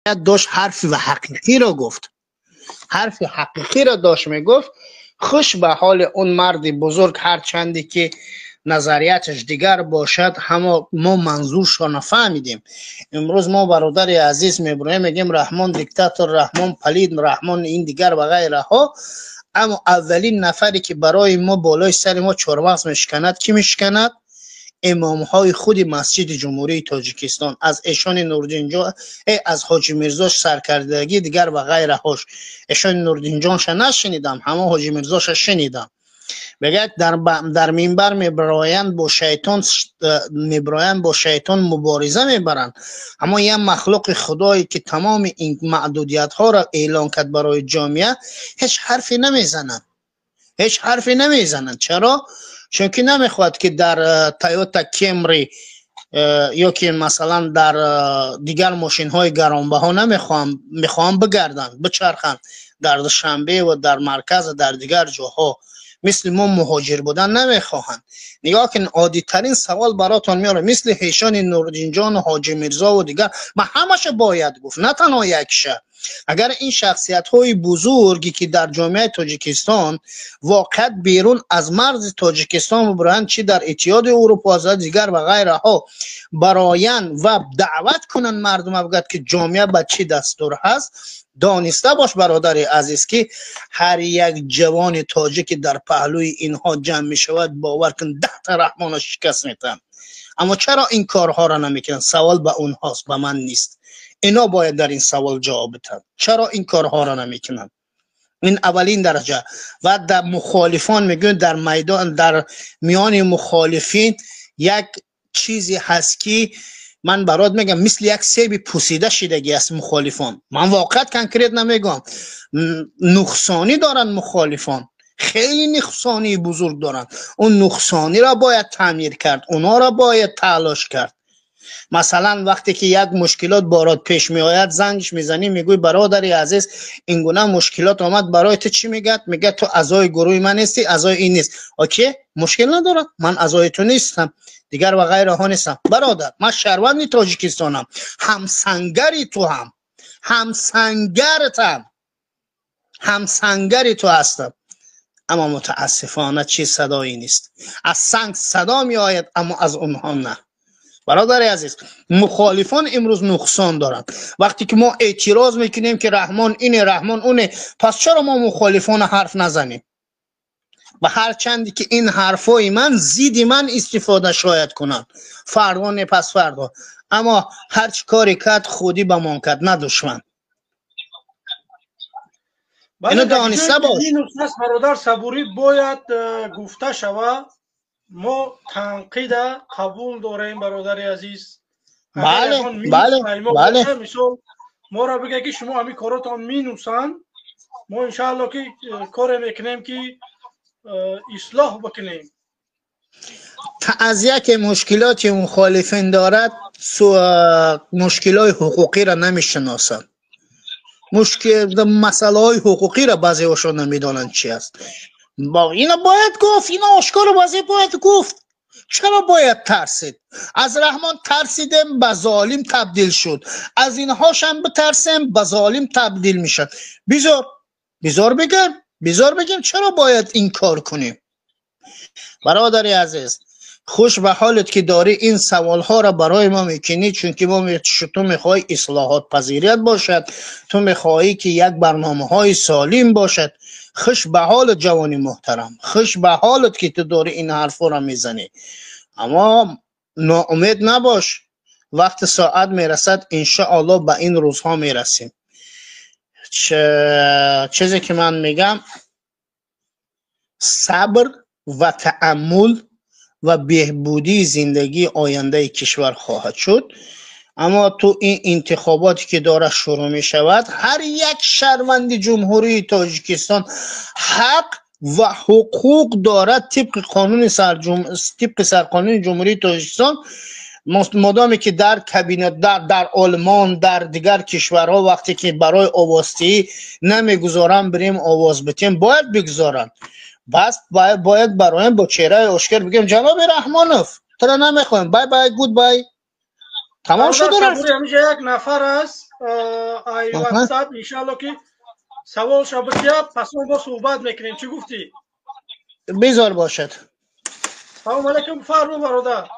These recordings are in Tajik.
Дошт ҳарфи ва ҳақиқиро гуфт, ҳарфи ҳақиқиро дошт мегуфт. Хуш ба ҳоли он марди бузург, ҳарчанде ки назарияташ дигар бошад, ҳамо мо манзуршо нафаҳмидем. Имрӯз мо, бародари азиз, мебуроем, мегӯем: «Раҳмон диктатор, Раҳмон палид, Раҳмон ин, дигар ва ғайраҳо». Аммо аввалин нафаре ки барои мо болои сари мо чормағз мешиканад, кӣ мешиканад? Имомҳои худи масҷиди Ҷумҳурии Тоҷикистон, аз эшони Нурдинҷон, аз Ҳоҷи Мирзош саркардагӣ, дигар ва ғайраҳош. Эшони Нурдинҷонша нашунидам, ҳамон Ҳоҷи Мирзоша шунидам. Мегӯяд, дар минбар мебароянд, бо шайтон мебароянд, бо шайтон мубориза мебаранд. Аммо як махлуқи худое ки тамоми ин маҳдудиятҳоро эълон кард барои ҷомеа, ҳеҷ ҳарфе намезананд, ҳеҷ ҳарфе намезананд. Чаро? Чунки намехоҳад, ки дар Тойота Кемри ё ки масалан дар дигар мошинҳои гаронбаҳо намехоҳам, мехоҳам бигарданд, бичарханд дар Душанбе ва дар марказ, дар дигар ҷоҳо, мисли мо муҳоҷир будан намехоҳанд. Нигоҳ кун, оддитарин савол баротон меорам. Мисли ҳешони Нурдинҷону Ҳоҷи Мирзову дигар, ман ҳамаша бояд гуфт, на танҳо якша. Агар ин шахсиятҳои бузурге, ки дар ҷомеаи Тоҷикистон, воқеат берун аз марзи Тоҷикистон бибароянд, чӣ дар Иттиҳоди Урупо, дигар ва ғайраҳо бароянд ва даъват кунанд мардума, бигӯяд, ки ҷомеа ба чӣ дастур ҳаст, дониста бош, бародари азиз, ки ҳар як ҷавони тоҷике дар паҳлӯи инҳо ҷамъ мешавад, бовар кун, 10 та Раҳмона шикаст метаҳанд. Аммо чаро ин корҳоро намекунанд? Савол ба онҳост, ба ман нест. Ино бояд дар ин савол ҷавоб бидиҳанд, чаро ин корҳоро намекунанд. Ин аввалин дараҷа. Ва дар мухолифон мегӯянд, дар майдон, дар миёни мухолифин як чизе ҳаст, ки ман барот мегам, мисли як себи пусида шидагӣ аст мухолифон. Ман воқеат конкрет намегӯям. Нуқсонӣ доранд мухолифон, хеле нуқсонии бузург доранд. Он нуқсониро бояд таъмир кард, онҳоро бояд талош кард. Масалан, вақте ки як мушкилот борот пеш меояд, зангш мезанӣ, мегӯй: «Бародари азиз, ин гуна мушкилот омад барои ту». Чӣ мегӯяд? Мегӯяд: «Ту аъзои гурӯҳи ман нестӣ, аъзои ин нест». Окей, мушкил надорад, ман аъзои ту нестам, дигар ва ғайраҳо нестам. Бародар, ман шаҳрванди Тоҷикистонам, ҳамсангари ту ҳам, ҳамсангаратам, ҳамсангари ту ҳастам. Аммо мутаассифона чӣ садое нест. Аз санг садо меояд, аммо аз онҳо на. Бародари азиз, мухолифон имрӯз нуқсон доранд. Вақте ки мо эътироз мекунем, ки Раҳмон ине, Раҳмон уне, пас чаро мо мухолифона ҳарф назанем? Ва ҳарчанде ки ин ҳарфҳои ман зидди ман истифода шояд кунанд фардо, не, пас фардо, аммо ҳар чӣ коре кард, худӣ ба мон кард, на душман. Ино дониста бош. Бародар Сабурӣ, бояд гуфта шава, мо танқида қабул дорем, бародари азиз. Бале, бале, бале. Мисол, моро бигӯ, ки шумо ҳамин коротон минусанд, мо иншаалло ки коре мекунем, ки ислоҳ бикунем. Аз яке мушкилоти мухолифин дорад, мушкилои ҳуқуқиро намешиносанд. Мушкил, масъалаҳои ҳуқуқиро баъзеҳошон намедонанд чи аст. Ина бояд гуфт, ина ошкоро баъзе бояд гуфт. Чаро бояд тарсид? Аз Раҳмон тарсидем, ба золим табдил шуд. Аз инҳошам битарсем, ба золим табдил мешад. Бизор, бизор бигем, бизор бигем. Чаро бояд инкор кунем? Бародари азиз, хуш ба ҳолат, ки дорӣ ин саволҳоро барои мо мекунӣ, чунки мо, ту мехоҳӣ ислоҳотпазирият бошад, ту мехоҳӣ, ки як барномаҳои солим бошад. Хуш ба ҳолат, ҷавони муҳтарам, хуш ба ҳолат, ки ту дорӣ ин ҳарфҳоро мезанӣ. Аммо ноумед набош, вақти соат мерасад, иншоалло, ба ин рӯзҳо мерасем. Чизе ки ман мегам, сабр ва тааммул ва беҳбудии зиндагии ояндаи кишвар хоҳад шуд. Аммо ту ин интихоботе ки дорад шурӯъ мешавад, ҳар як шаҳрванди Ҷумҳурии Тоҷикистон ҳақ ва ҳуқуқ дорад тибқи қонуни, тибқи сарқонуни Ҷумҳурии Тоҷикистон. Модоме ки дар кабинет, дар Олмон, дар дигар кишварҳо вақте ки барои овоздиҳӣ намегузоранд бирем овоз битем, бояд бигузоранд. Бас бояд бароем бо чеҳраи ошкор бигӯем: «Ҷаноби Раҳмонов, туро намехоҳем, bye bye, goodbye», тамом шуда рафт. Ҳамиҷа як нафар аст. Ай WhatsApp иншаалло ки савол шабатия пас мо бо суҳбат мекунем. Чӣ гуфтӣ? Безор бошад. Салом алейкум, фарму бародар.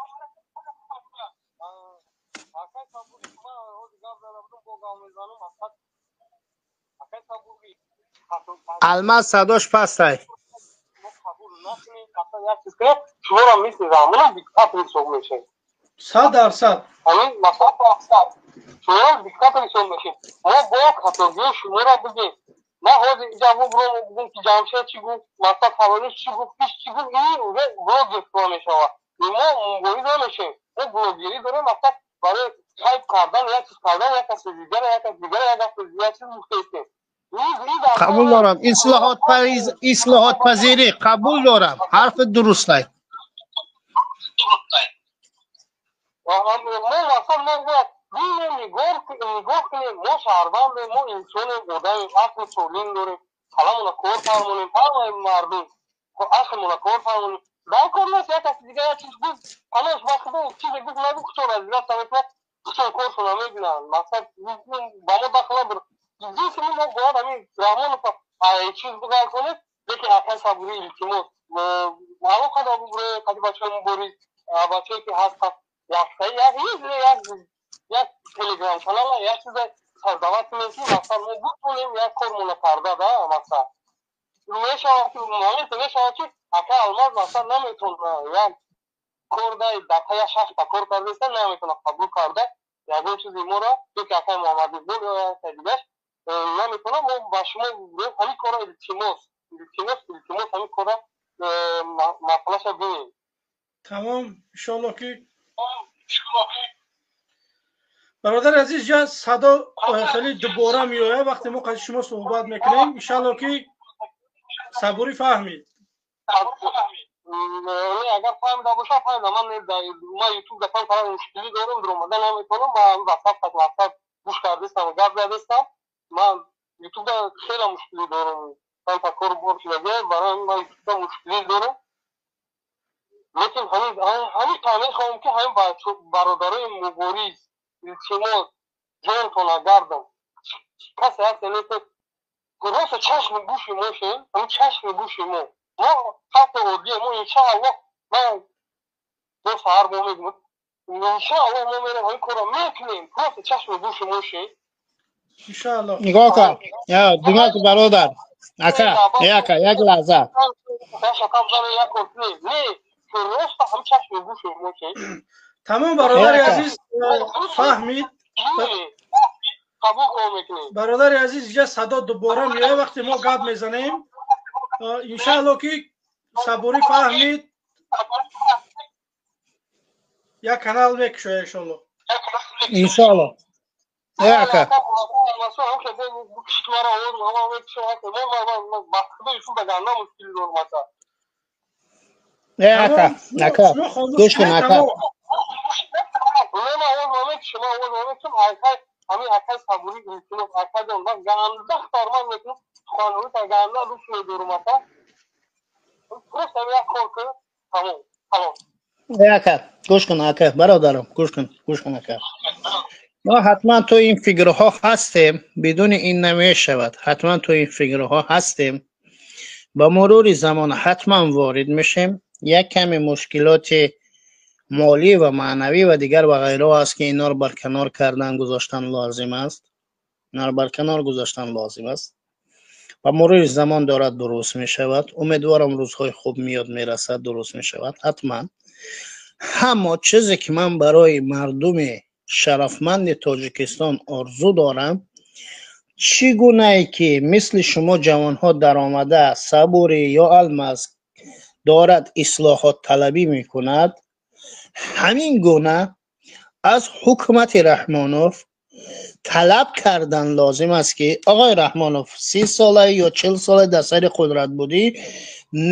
Алмаз садош пастай. Шуморо мисли Раҳмонов диктатор ҳисоб мешавем. 100%. Ҳамин масъала шуморо диктатор ҳисоб мешавем. Мо бояд хатогиҳои шуморо бигем. Ман ҳозир инҷа бубурам бигӯм ки Ҷамшед чӣ гуфт, мақсад фалонӣ чӣ гуфт, иш чӣ гуфт, ин уже блогерство мешавад. Мо мубориз намешавем. Мо блогерӣ дорем, мақсад барои хайп кардан, як чиз кардан, як каси дигар, як каси дигар, як каси дигар чиз гуфтаистем. Қабул дорам. Ислоҳотпазирӣ қабул дорам. Ҳарфи дурустай. Мо мақсад мо бояд бинем, нигоҳ кунем. Мо шаҳрвандем, мо инсонем, одамем, ақли солим дорем, қаламона кор фармонем, ҳамаи мардум ақлмона кор фармонем. Дар кор нест як каси дигар як чиз гуфт, ҳамаш ба худо чизе гуфт нагуфт, худшон аз дигар мекунад, худшон коршона мебинанд. Мақсад ба мо дахл надорад. Единственное, мо бояд ҳамин Раҳмонов чиз бигар кунем, лекин акай Сабурӣ илтимос алоқада бубуре қади бачаҳои мубориз, бачаҳое ки ҳастанд, яктаи як як телеграм канала як чизе создавать кунем ки мақсад мо бутонем як кормона карда да мақсад мешавад ки моменте мешавад ки акай Алмаз мақсад наметавона як кор да дафъа як шашта кор кардаиста наметавона қабул карда ягон чизи моро ё ки акай Муҳаммадиқбол ё якай дигаш наметавонам. Мо ба шумо ҳамин корро илтимос, илтимос, илтимос ҳамин корро масъалаша бинем. Тамом, иншоалло ки бародари азиз ҷа садо хеле дубора меояд вақте мо қади шумо суҳбат мекунем. Иншоалло ки Сабурӣ фаҳмид. Агар фаҳмида бошам фаҳмида. Ман ютуб да кам фарқ мушкилӣ дорам, дуромада наметавонам. Ман ватсап ватсап гӯш кардастам, гап задастам. Ман ютубда хеле мушкилӣ дорам. Ман та кор бор шудагӣ, барои ман ютубда мушкилӣ дорам. Лекин ҳамин таъмин хоҳам ки ҳамин бародарои мубориз илтимос ҷонтона гардам. Касе ҳаст нест рост чашми гӯши мо шем, ҳамин чашми гӯши мо. Мо халқи оддие, мо иншааллоҳ ман бо саҳар мо мегӯям иншааллоҳ мо мерем ҳамин корро мекунем. Просто чашми гӯши мо шем. Иншааллоҳ. Нигоҳ кун. Я дигар бародар. Ака, ака, як лаҳза. Тамом бародари азиз фаҳмид. Бародари азиз инҷа садо дубора меояд вақте мо гап мезанем. Иншааллоҳ ки Сабурӣ фаҳмид. Як канал мекушояд иншоаллоҳ. Иншоаллоҳ. Ака. Ака, ака, гӯш кун ака. Ҳамин акай Сабурӣ илтимос акаҷон, ман ганда фармон мекунам, суханронита ганда дӯст медорам ака. Просто ҳамин як кор кун, тамом, халос. Ака, гӯш кун ака, бародарам, гӯш кун, гӯш кун ака. Мо ҳатман то ин фикрҳо ҳастем, бидуни ин намешавад. Ҳатман то ин фикрҳо ҳастем. Ба мурури замон ҳатман ворид мешем. Як каме мушкилоти молӣ ва маънавӣ ва дигар ва ғайро аст ки инҳоро барканор кардан гузоштан лозим аст. Инҳоро барканор гузоштан лозим аст. Ба мурури замон дорад дуруст мешавад. Умедворам рӯзҳои хуб меёд мерасад, дуруст мешавад ҳатман. Аммо чизе ки ман барои мардуми шарафманди Тоҷикистон орзу дорам, чӣ гунае ки мисли шумо ҷавонҳо даромада Сабурӣ ё Алмаз дорад ислоҳот талабӣ мекунад, ҳамин гуна аз ҳукумати Раҳмонов талаб кардан лозим аст ки оғои Раҳмонов 30 сола ё 40 сола дар сари қудрат будӣ,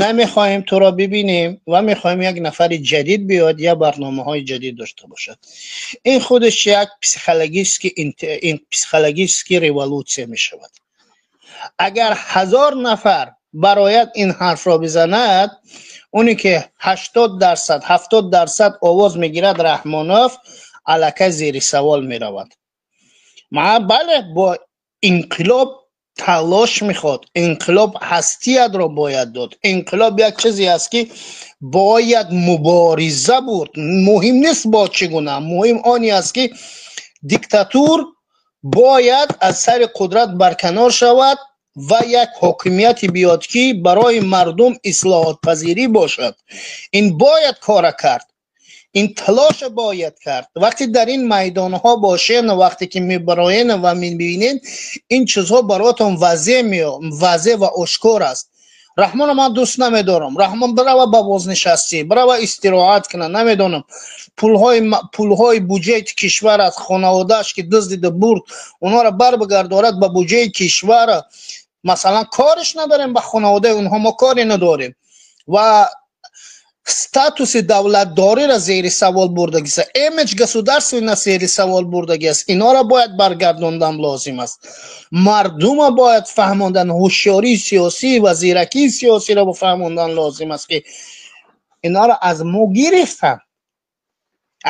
намехоҳем туро бибинем ва мехоҳем як нафари ҷадид биёд, я барномаҳои ҷадид дошта бошад. Ин худаш як психологический революция мешавад. Агар 1000 нафар барояд ин ҳарфро бизанад, оне ки 80%, 70% овоз мегирад Раҳмонов аллакай зери савол меравад. Бале, бо инқилоб талош мехоҳад, инқилоб ҳастиятро бояд дод. Инқилоб як чизе аст ки бояд мубориза бурд. Муҳим нест бо чӣ гуна, муҳим оне аст ки диктатур бояд аз сари қудрат барканор шавад ва як ҳокимияте биёд ки барои мардум ислоҳотпазирӣ бошад. Ин бояд кора кард, ин талоша бояд кард. Вақте дар ин майдонҳо бошен, вақте ки мебароен ва мебинен, ин чизҳо бароятон возеҳ ва ошкор аст. Раҳмонро ман дӯст намедорам. Раҳмон бирава ба бознишастӣ, бирава истироҳат кунад, намедонам. Пулҳои буҷети кишвар аз хонаводааш ки дуздида бурд, онҳоро барбигардорад ба буҷеи кишвар. Масалан, кориш надорем ба хонаводаи онҳо, мо коре надорем. Ва статуси давлатдориро зери савол бурдагист, имидж государственна зери савол бурдагист. Инҳоро бояд баргардондан лозим аст. Мардума бояд фаҳмондан, ҳушёрии сиёсӣ ва зиракии сиёсиро фаҳмондан лозим аст ки инҳоро аз мо гирифтанд.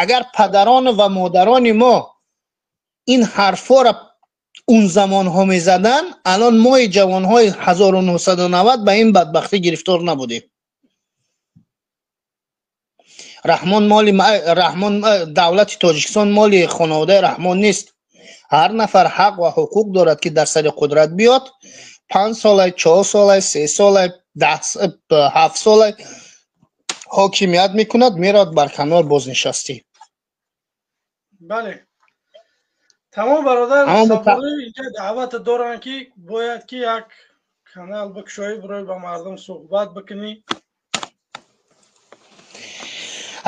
Агар падарон ва модарони мо ин ҳарфҳоро он замонҳо мезаданд, алон мои ҷавонҳои 1990 ба ин бадбахтӣ гирифтор набудем. Раҳмон моли Раҳмон, давлати Тоҷикистон моли хонаводаи Раҳмон нест. Ҳар нафар ҳақ ва ҳуқуқ дорад ки дар сари қудрат биёд. 5 сола, 4 сола, 3 сола, 7 сола ҳокимият мекунад, меравад барканор бознишастӣ. Бале, тамом бародар, саволи инҷа даъват доранд ки бояд ки як канал бикушоӣ, барои ба мардум суҳбат бикунӣ.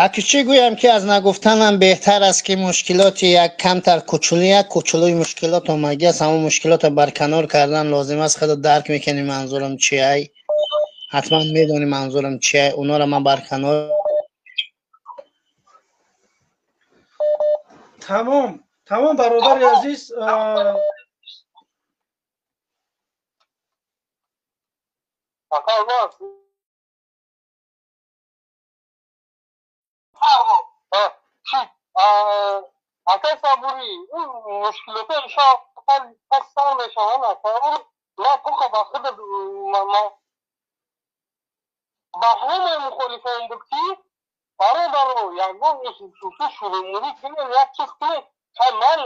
Аки чӣ гӯям ки аз нагуфтанам беҳтар аст ки мушкилоти як камтар кучулу, як кучулуи мушкилот омадагӣ аст, ҳамон мушкилотро барканор кардан лозим аст. Худо дарк мекунӣ манзурам чиай, ҳатман медонӣ манзурам чиай, онҳоро ман барканор. Тамом, тамом бародари азиз. Акай Сабурӣ, ин мушкилото иншоалло пас сар мешаванд. На тоқа ба худ ба ҳамаи мухолифон буд ки бародаро ягон хусусӣ шурумурӣ кунем, як чиз кунем. Ман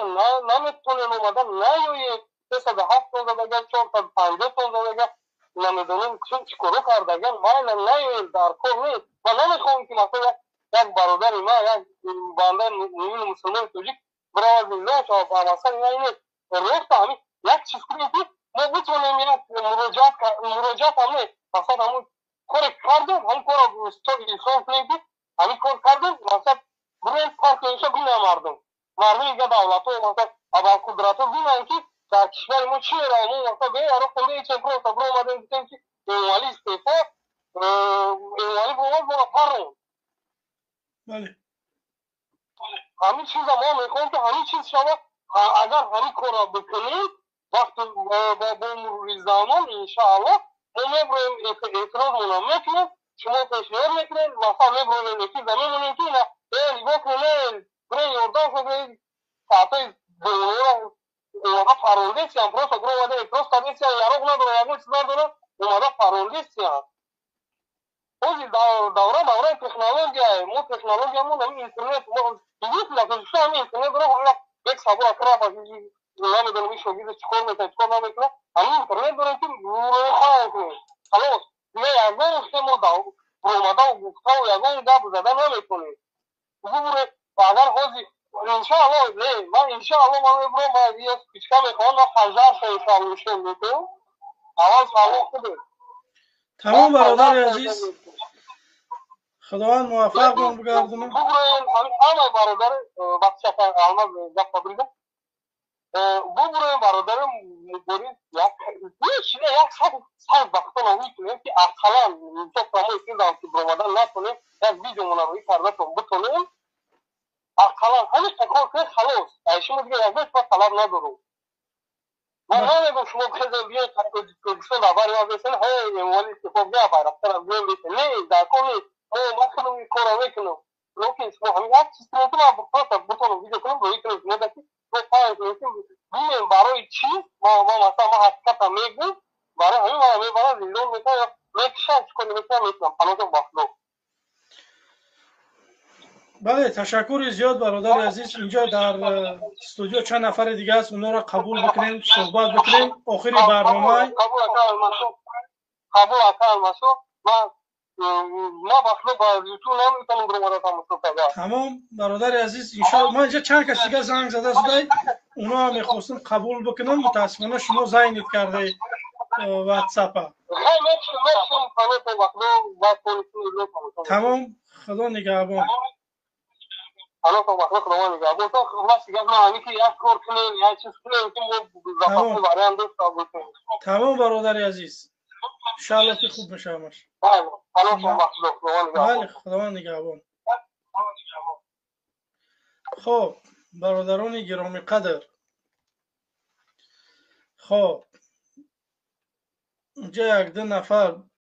наметонем омада наёем 307 тон задага, 450 тон задага, намедонем чӣ коро кардаган, майла наёем, дар кор нест. Ва намехоҳем ки масалан як бародари ма, як бандаи муъмини мусулмони тоҷик биравад зиндон шавад, масалан ина нест. Роста ҳамин як чиз кунем ки мо битонем як муроҷиат ҳам нест, масалан ҳамон коре кардем, ҳамон корро ислоҳ кунем ки ҳамин кор кардем, масалан бироем паркинша бинам мардум. Мардуми дига давлатҳо, масалан абарқудратҳо бинанд ки дар кишвари мо чӣ меравад. Мо масалан беяроқем, беҳечем, просто биромадем гуфтем ки Эмомалӣ истеъфо, Эмомалӣ биромад моро парронд. Бале, ҳамин чиза мо мехоҳем ки ҳамин чиз шавад. Агар ҳамин корро бикунем, вақти бо мурури замон иншоаллоҳ мо меброем, эътирозмонро мекунем, шумо пешниҳод мекунем, масалан меброем эфирда мемонем ки ина нигоҳ кунем, бирем ёрдам кунем, соатҳои бонуро омада парондесиям, просто биромада эътироз кардесиям, яроқ надорам, ягон чиз надорам, омада парондесиям. Ҳозир давра давраи технология, мо технологиямон ҳамин интернет, мо единственное Тоҷикистон ҳамин интернет дорам, ҳамин як сабур акраф намедонам ин шогирд чӣ кор мекунад, чӣ кор намекунад, ҳамин интернет дорем ки муроҷиат кунем. Халос, дигар ягон хе мо баромадаву гуфтаву ягон гап зада наметонем. Бубуре, агар ҳозир иншоаллоҳ, не, ман иншоаллоҳ ман мебурам, ман я спичка мехоҳам, ман панҷарша иншоаллоҳ ушем мекунам. Аввал аллоҳ худаш. Тамом бародари азиз, худованд муваффақ бигардонад. Бубуроем ҳамаи бародар, вақти алмаз гап биридам. Бубуроем бародари Борис, як як сад вақтона рӯй кунем ки ақаллан инсоф мо эфирдам ки баромадан натонем, як видеомона рӯй кардатон битонем, ақаллан ҳамин кор кунем, халос. Ай шумо дигар ягон чиз талаб надорам. Ман намегӯям шумо хезем биёед Тоҷикистон дар бари ман бесен, ҳей Эмомалӣ истеъфо бия байрақтара биёем бесен. Не, дар кор нест. Ман худам ин корро мекунам. Лекин шумо ҳамин як чиз кунем ки ман просто битонам видео кунам, рӯй кунам шумо ки Мо паҳн кунем, ки бинем барои чӣ ма масалан ма ҳақиқата мегӯм, барои ҳамин мара мебаранд, зиндон мекунанд ё мекушанд, чӣ кор мекунанд, мекунанд. Паноҳтон ба Худо. Бале, ташаккури зиёд, бародари азиз. Инҷо дар студио чанд нафари дига аст, онҳоро қабул бикунем, суҳбат бикунем. Охири барнома. Қабул, ака Алмасо. Ма ба Худо, ба Ютуб наметавонам биромада тамошо карда. Тамом, бародари азиз, иншоалло. Ман инҷа чанд кас дига занг зада шудай, онҳо мехостам қабул бикунам, мутаассифона шумо зайнид кардаи ватсапа. Тамом, Худо нигаҳбон. Аллоҳ ба Худо нигаҳбон. Як кор кунем, як чиз кунем, ки мо запасной вариант дошта бошем. Тамом, бародари азиз, иншоалло, ки хуб мешавамаш. Бале, Худованд нигаҳбон. Хоб, бародарони гиромиқадр, хоб, инҷа як ду нафар.